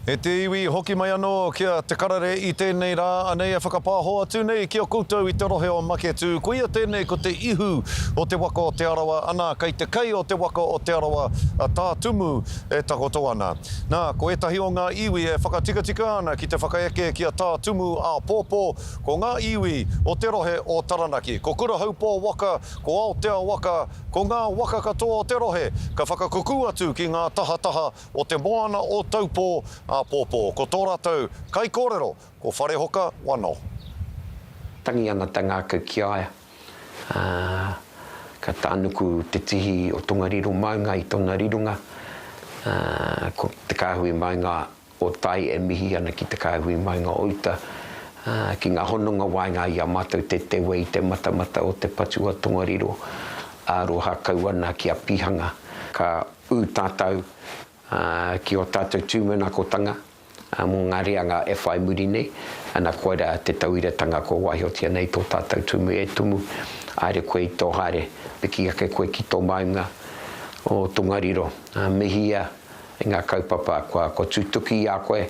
E te iwi, hoki mai anō ki a Te Karere i tēnei rā, anei e whakapāho atu nei ki a koutou i te rohe o Maketū. Koia tēnei ko te ihu o te waka o Te Arawa, anā, kei te kei o te waka o Te Arawa a Tā Tumu e takoto ana. Nā, ko ētahi o ngā iwi e whakatikatika ana ki te whakaeke ki a Tā Tumu āpōpō, ko ngā iwi o te rohe o Taranaki. Ko Kurahaupō waka, ko Aotea waka, ko ngā waka katoa o te rohe ka whakakukū atu ki ngā tahataha o te moana o Taupō āpōpō. Ko tō rātou kaikōrero ko Wharehoka Wano. Tangi ana te ngākau ki a ia, ā, ka tānuku te tihi o Tongariro maunga i tōna rironga, ā, ko te kāhui maunga o tai e mihi ana ki te kāhui maunga o uta, ā, ki ngā hononga waenga i a mātou te tewe i te matamata o te patu a Tongariro, aroha kau ana ki a Pihanga, ka ū tātou ki ō tātou tūmanakotanga mō ngā reanga e whai muri nei, ana koirā te tauiratanga kua waihotia nei tō tātou tumu e tumu, haere koe i tō haere, piki ake koe ki tō maunga o Tongariro, mihia i ngā kaupapa kua tutuki i a koe,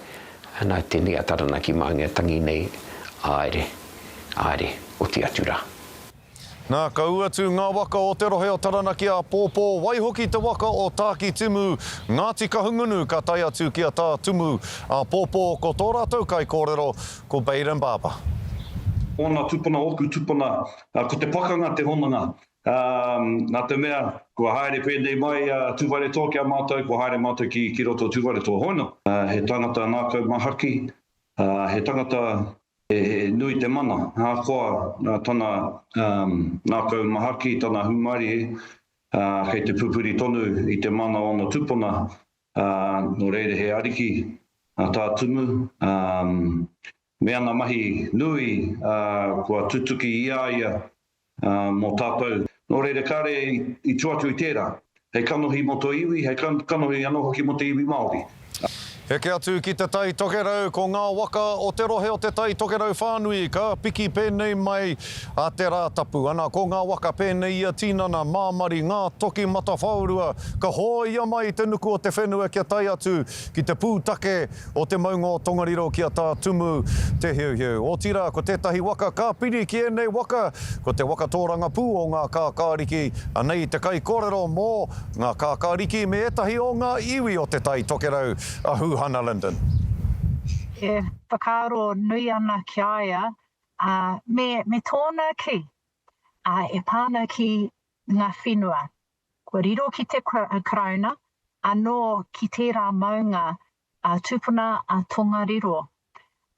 ana tēnei a Taranaki Maunga tangi nei, haere, haere, oti atu rā. Nā, ka ū atu ngā waka o te rohe o Taranaki āpōpō, waihoki te waka o Tākitimu, Ngāti Kahungunu ka tae atu ki a Tā Tumu āpōpō, ko tō rātou kaikōrero ko Bayden Barber. Ōna tupuna, ōku tupuna, ko te pakanga te hononga. Nā te mea, kua haere pēnei mai a Tūwharetoa ki a mātou, kua haere mātou ki roto o Tūwharetoa. Hono, he tangata ngākau mahaki, he tangata He nui te mana, ahakoa tana ngākau mahaki, tana hūmarie, kei te pupuri tonu i te mana o ana tupuna, nō reira he ariki tā Tumu, me ana mahi nui kua tutuki i a ia mō tātou. Nō reira, kāre i tua atu i tērā, hei kanohi mō tō iwi, hei kanohi anō hoki mō te iwi Māori. Heke atu ki Te Tai Tokerau, ko ngā waka o te rohe o Te Tai Tokerau whānui ka piki pēnei mai a te Rātapu. Ana, ko ngā waka pēnei i a Tinana, Māmari, ngā toki matawhaorua, ka hōia mai i te nuku o te whenua kia tae atu ki te pūtake o te maunga o Tongariro ki a Tā Tumu Te Heuheu. Otirā, ko tētahi waka ka piri ki ēnei waka, ko te waka tōrangapū o ngā kākāriki, anei te kaikōrero mō ngā kākāriki me ētahi o ngā iwi o Te Tai Tokerau, a Huhana Lyndon. E whakaaro nui ana ki a ia, ā, me, me tōna kī, ā, e pā ana ki ngā whenua. Kua riro ki te Karauna, anō ki tērā maunga a tupuna a Tongariro,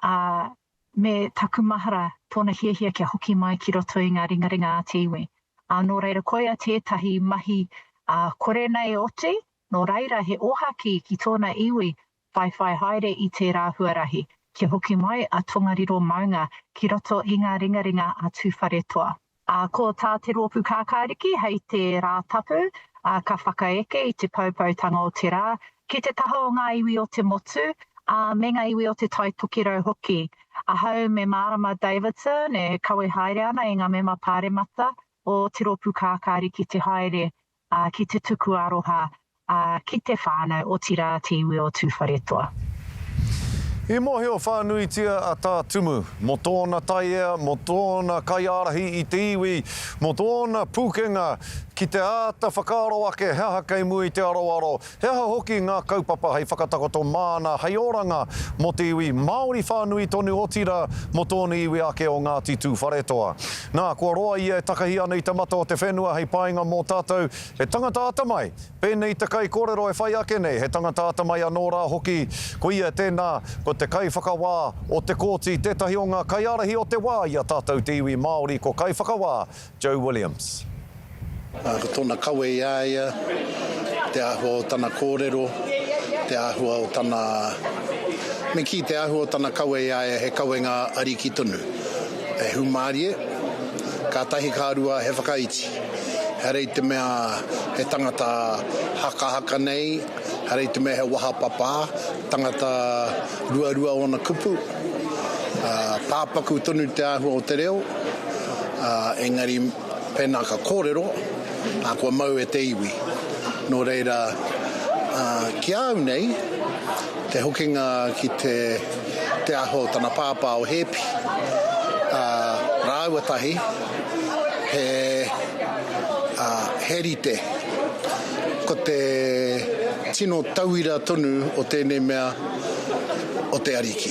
ā, me taku mahara tōna hiahia kia hoki mai ki roto i ngā ringaringa a te iwi. Ā, nō reira koia tētahi mahi, ā, kore nei e oti, nō reira he ōhaki ki tōna iwi whaiwhai haere i tērā huarahi, kia hoki mai a Tongariro maunga ki roto i ngā ringaringa a Tūwharetoa. Ā, ko tā Te Rōpū Kākāriki hei te Rā Tapu, ā, ka whakaeke i te poupoutanga o te rā, ki te taha o ngā iwi o te motu, ā, me ngā iwi o Te Tai Tokerau hoki. Ahau me Mārama Davidson e kawe haere ana i ngā mema pāremata o Te Rōpū Kākāriki te haere ā, ki te tuku aroha, ā, ki te whānau, otirā te iwi o Tūwharetoa. I mōhio whānuitia a Tā Tumu mō tōna taiea, mō tōna kaiārahi i te iwi, mō tōna pūkenga ki te āta whakaaro ake he aha kei mua i te aroaro, He aha hoki ngā kaupapa hei whakatakoto māna hei oranga mō te iwi Māori whānui tonu otirā mō tōna iwi ake o Ngāti Tūwharetoa. Nā, kua roa ia e takahi ana i te mata o te whenua hei painga mō tātou, he tangata atamai, pēnei te kaikōrero e whai ake nei, he tangata atamai anō rā hoki, ko ia tēnā, ko te kaiwhakawā o te kōti, tētahi o ngā kaiārahi o te wā i a tātou te iwi Māori, ko Kaiwhakawā Joe Williams. Ā, ko tōna kawe i a ia, te āhua o tana kōrero, te āhua o tana, me kī, te āhua o tana kawe i a ia he kawenga ariki tonu. He hūmārie, kātahi ka rua he whakaiti. Ehara i te mea he tangata hakahaka nei, ehara i te mea he waha papā, tangata ruarua ōna kupu, ā, pāpaku tonu te āhua o te reo. Ā, engari pēnā ka kōrero, ā, kua mau e te iwi. Nō reira, ā, ki a au nei, te. Te hokinga ki te te āhua o tana pāpā o Hēpi, ā, rāua tahi, he, ā, he rite. Ko te tino tauira tonu o tēnei mea o te ariki.